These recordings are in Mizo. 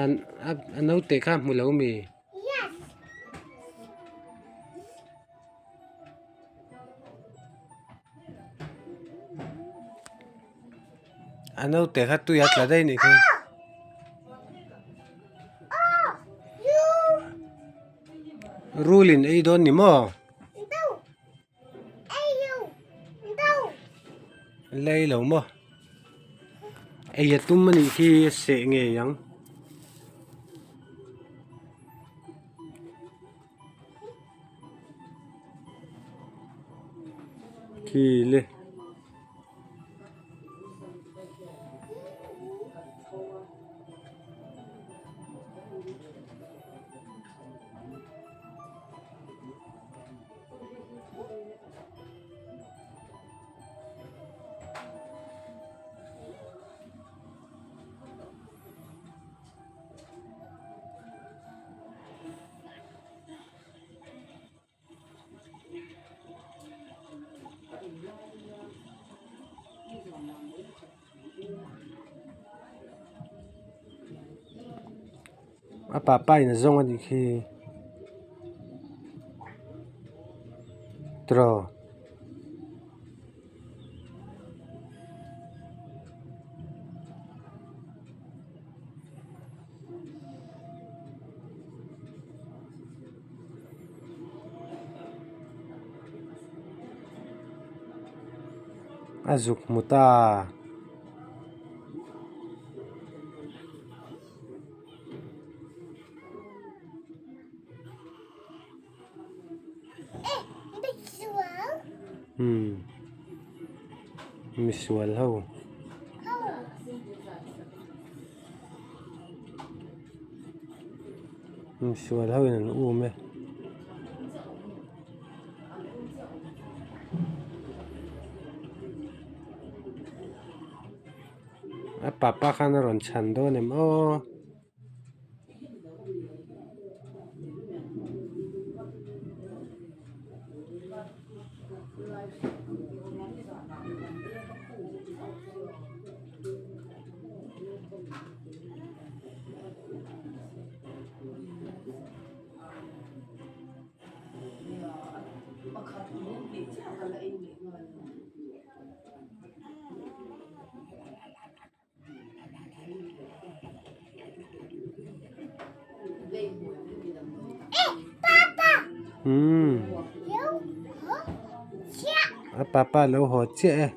Nan a naute kha a hmu lo mi? A naute kha tui a tla daih nih khi. Rul in ei dawn ni maw? Lei lo maw? Ei a tum a nih khi a seh ngei ang. Khi le. A papa in a zawng a nih khi tiraw. A zuk hmu ta. Umm misual ho. Misual ho in an um e. A papa khan a rawn chhan dawn em aw. Umm a papa lo haw chiah e.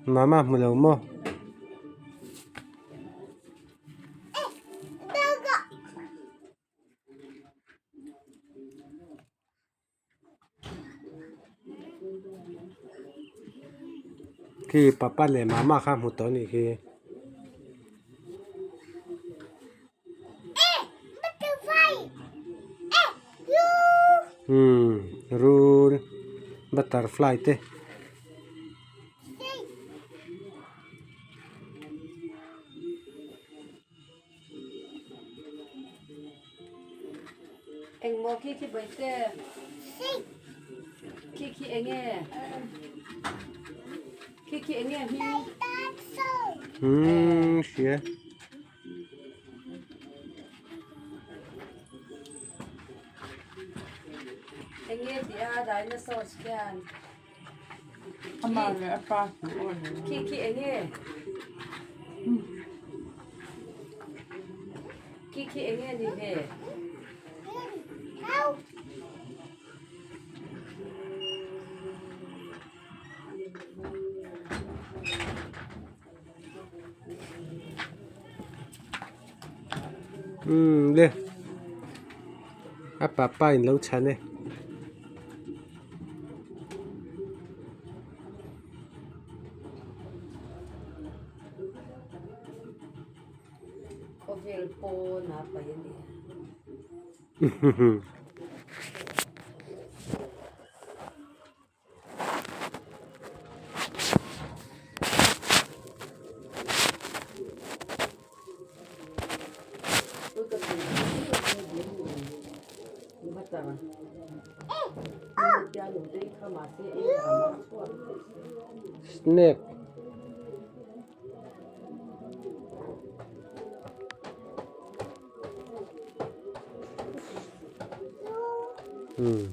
Mama hmu lo maw? Khi papa leh mama kha hmu tawh a nih khi. Umm rul butterfly te. Engmaw khi khi bawihte? Khi khi enge? Khi khi enge hming? Umm hria. Enge tih a dinosaurs khian? Amah leh a pa hmuh aw ni. Khi khi enge? Khi khi enge ni ve? Umm le a papa in lo chhan e. Pawn a pai a ni. Snake. Hmm.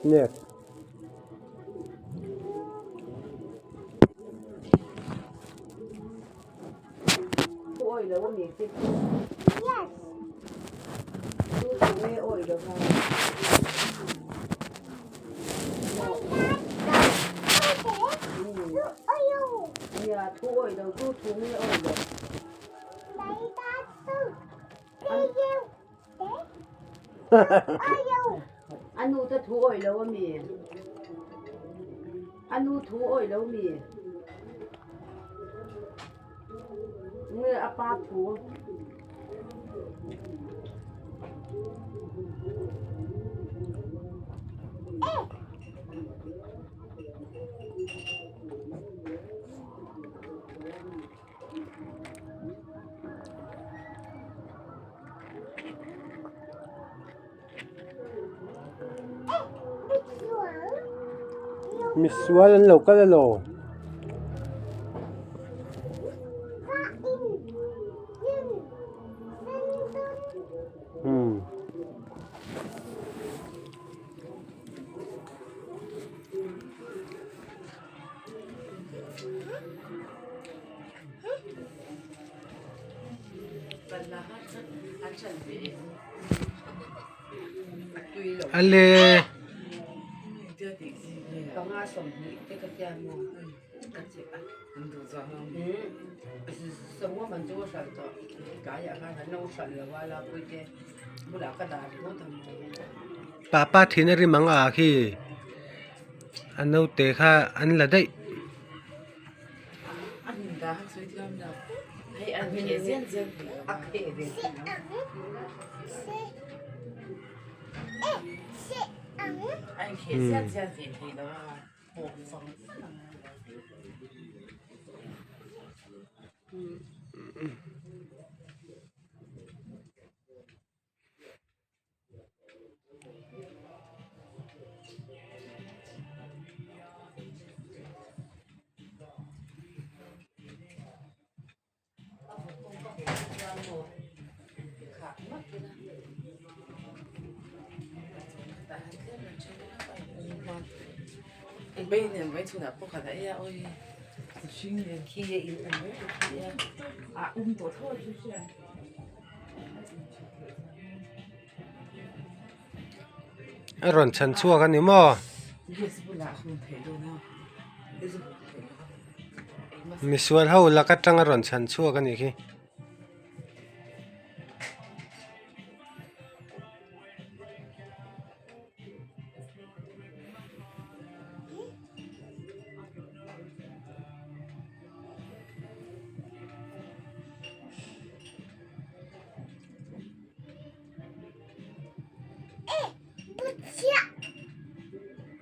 Snake. A nu te thu awih lo a mi? A nu thu awih lo mi? Nge a pa thu? Misual an lo kal elaw? Hmm. Ale. Papa thin a rim ang a khi a naute kha an la daih. A rawn chhan chhuak a ni maw? Misual ho lak atang a rawn chhan chhuak a nih khi.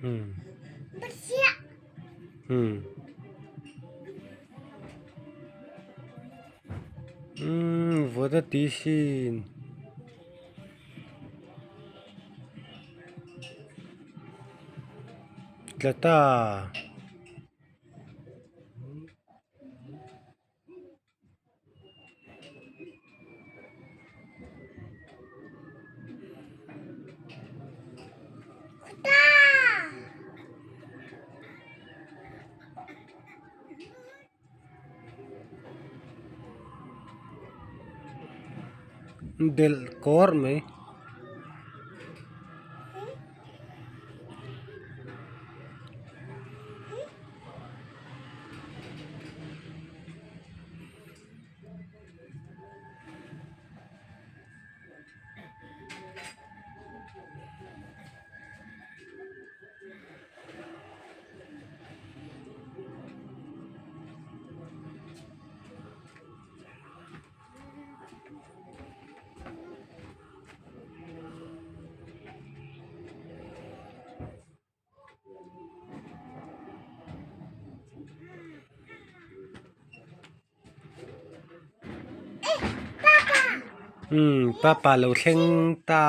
Hmm. Hmm. Hmm, vawt a ti sin. Tla ta. Delh kawr mai. Umm papa lo thleng ta.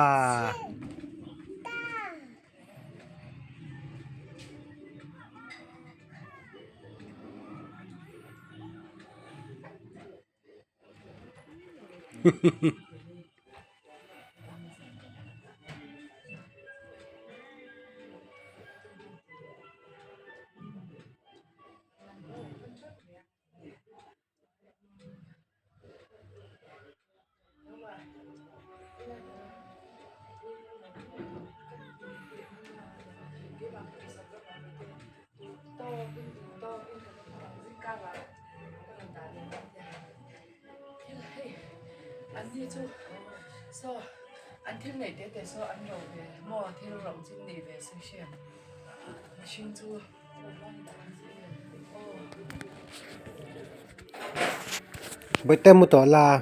Bawihte mu tawh la.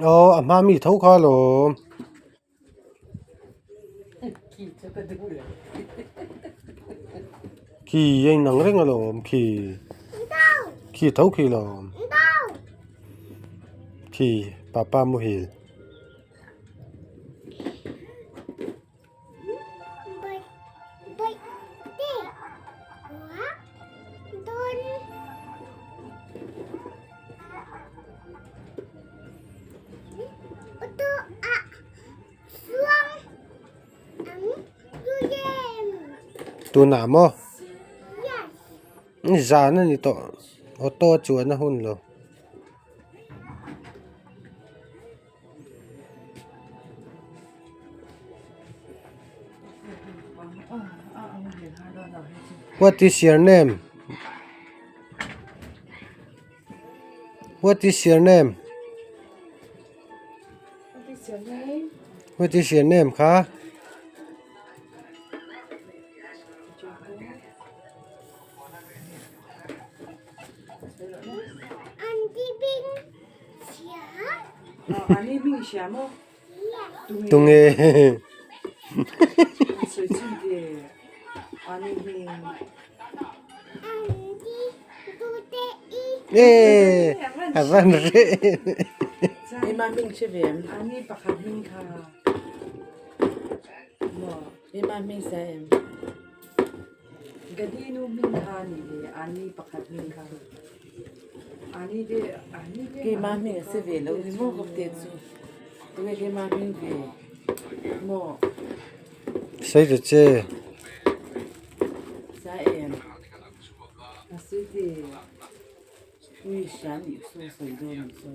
Aw a hma mi tho kha alawm. Khi a inang reng alawm khi khi tho khi alawm khi papa muhil. Tunah maw zan a ni tawh auto a chuan a hun lo. What is your name? What is your name? What is your name kha? Tunge e a van reh Keimah hming a si ve lo ni maw ka te cu. Tunge keimah hming ve maw? Sei ta che. Sa em. A si ti. Ui shan i so soi do ni so.